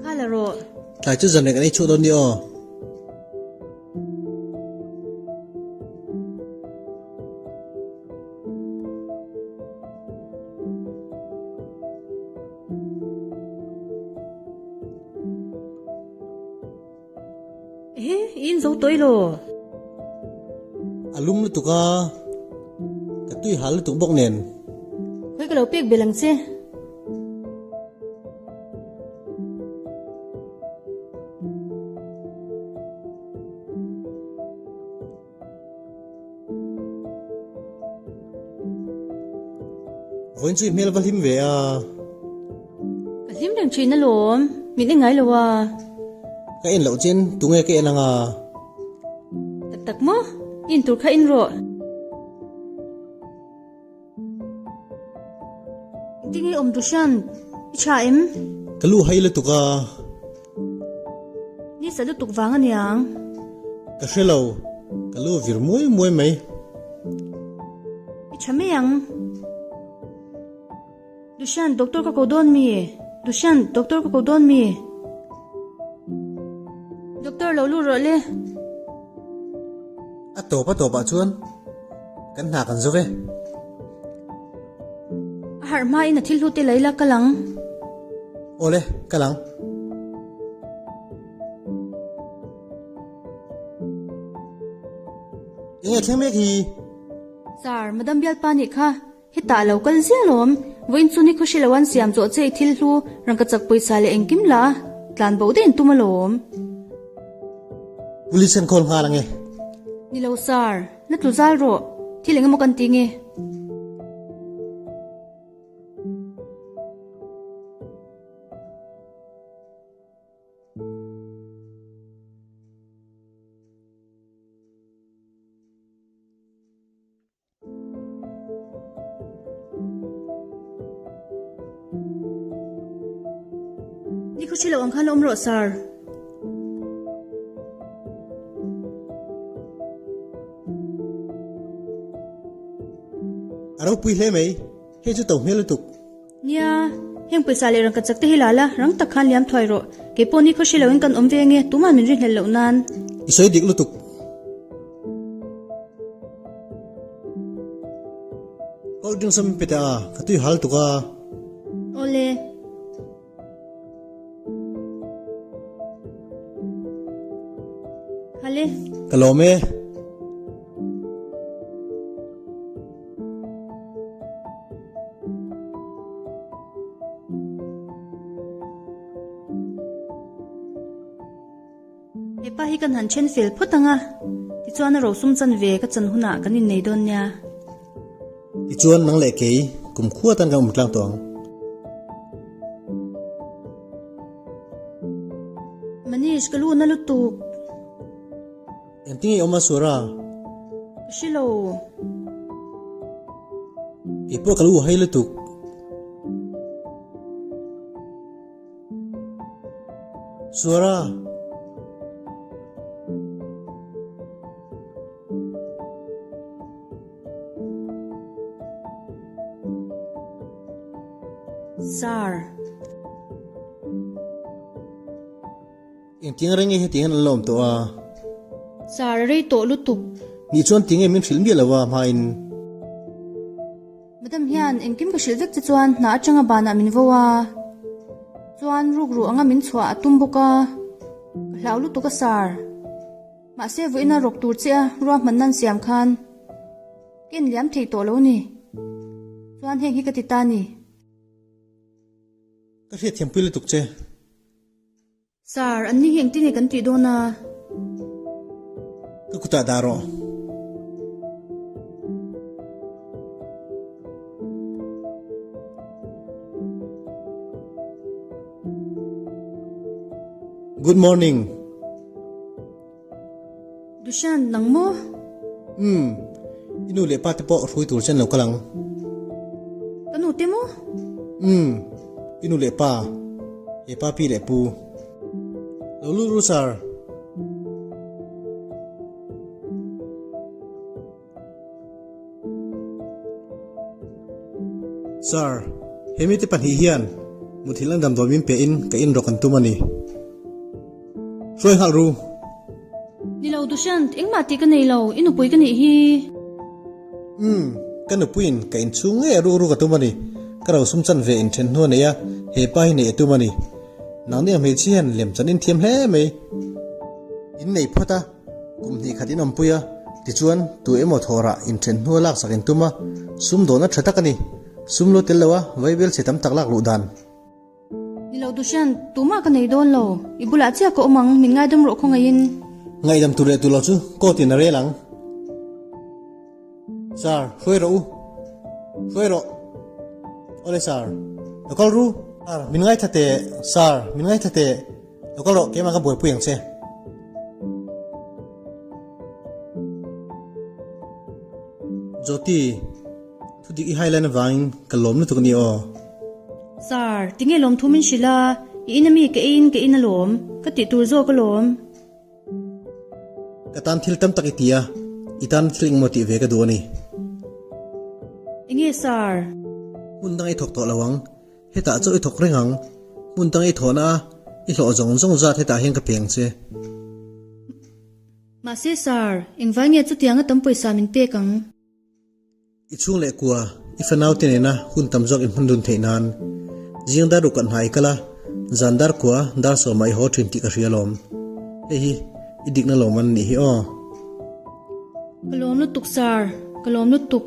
Kha la rawh. Tlai chu zanreh kan ei chhuah dawn ni aw. Ehe, i in zo tawh ilo? A lum lutuk a, ka tui hal lutuk bawk nen. Khawi ka lo pek belh ang che. Vawiin chu i hmel va hlim ve a. Ka hlim reng thin alawm, min en ngai lo a. Ka en loh chen tunge ka en anga? Tak tak maw? I in tur kha in rawh. Engtin nge awm Dushan? I tha em? Ka lu hai lutuk a. Ni sa lutuk vang aniang. Ka hre lo, ka lu vir muai muai mai. I tha mai ang. Dushan, doctor ka ko dawn mi? Dushan, doctor ka ko dawn mi? Doctor lo lut rawh le. A tawp a tawpah chuan kan hna kan zo ve. A harh hmain a thil hlute lei la kal ang. Awle, kal ang. Enge thleng mek hi? Sir, Madam Bialpa nih kha hetah a lo kal ziah alawm. Vawiin chu ni khaw hre lo an siam zawh che i thil hlu rangkachak pawisa leh engkim la a tlan bo daih an tum alawm. Police an call nghal ange. Ni lo sir, la tlu zal rawh. Thil eng emaw kan ti nge? Ni khaw hre lo ang khan awm rawh sir. A ropui hle mai, hei chu to hmel lutuk. Nia, heng pawisa leh rangka chak te hi la la, rang tak khan liam thuai rawh. Kei pawh ni khaw hre loin kan awm ve nge, tumah min rinhlelh loh nan. I sawi dik lutuk. Cold drink sawm pe teh a, ka tui hal tuk a. Awle. Hale. Ka lawm e. Hepa hi kan han then fel phawt ang a, tichuan a rosum chan ve ka chan hunah kan innei dawn nia. Tichuan nang leh kei kum khua tan kan awm tlang tawh ang. Manish, ka lu na lutuk. Engtin nge i awm a Sura? Ka hre lo. Kei pawh ka lu hai lutuk. Sura! Sir. Engtiang reng nge hetiang hian an la awm tawh a? Sir, a rei tawh lutuk. Nih chuan tinge min hrilh miah lo a hmain? Madam hian engkim ka hrilh vek che chuan hna atanga banah min vo a, chuan rukru anga min chhuah a tum bawk a, ka hlau lutuk a sir. Mahse vawiina rawk tur che a ruahman nan siam khan ka inliam thei tawh lo ni. Chuan heng hi ka ti ta ni. Ka hriatthiam pui lutuk che. Sir, an ni hi engtin nge kan tih dawn a? Ka kutah dah rawh. Good morning. Dushan, nang maw? Umm, i nu leh pa te pawh hrui tur chen lo kal ang. Ka nu te maw? Umm, i nu leh pa, he pa pi leh pu. Lo lut ru sir. Sir, he mite pahnih hian. Muthilh an damdawi min pe in ka in rawk an tum a ni. Hruai nghal ru. Ni lo Dushyant, engmah tih ka nei lo, i nupui ka nih hi. Umm, ka nupuiin ka inchhung ngei a rukru ka tum a ni. Ka rosum chan ve inthen hnu a nei a, he pa hi neih a tum a ni. Nangni ang hmeichhia hian lem chan in thiam hle mai. In nei phawt a, kum hnih khat in awmpui a, tichuan tu emaw thawhrah inthen hnu a laksak in tum a, sum dawhna tha tak a ni. Sum lo tel lo a, vaibel chhe tam tak lak luh dan. Ni lo Dushan, tumah ka nei dawn lo. I bulah chiah ka awm ang, min ngaidam rawh khawngaihin. Ngaihdam tur leh tur lo chu court in a rel ang. Sir, hruai rawh u. Hruai rawh. Awle sir, lo kal ru. Sir, min ngaithla teh. Sir, min ngaithla teh. Lo kal rawh, keimah ka buaipui ang che. Jyoti, thu dik i highline avangin ka lawm lutuk a ni aw. Sir, tinge lawmthu min hrilh a, i in ami ka eiin ka in alawm, ka tih tur zawk alawm. Ka tan thil tam tak i ti a, i tan thil engmaw tih ve ka duh a ni. Enge sir? Hmun dang i thawk tawh lo ang, hetah chauh i thawk reng ang, hmun dang i thawhna a, i hlawh zawng zawng zat hetah hian ka peng che. Mahse sir, engvai nge chutianga tam pawisa min pek ang? I chhung leh kua, i fanaute nena hun tam zawk i hman dun theih nan. Zing dar ruk ah hna i kal a, zan dar kua dar sawmah i haw thin tih ka hria alawm. Hei hi i dikna lawm an nih hi aw. Ka lawm lutuk sir, ka lawm lutuk.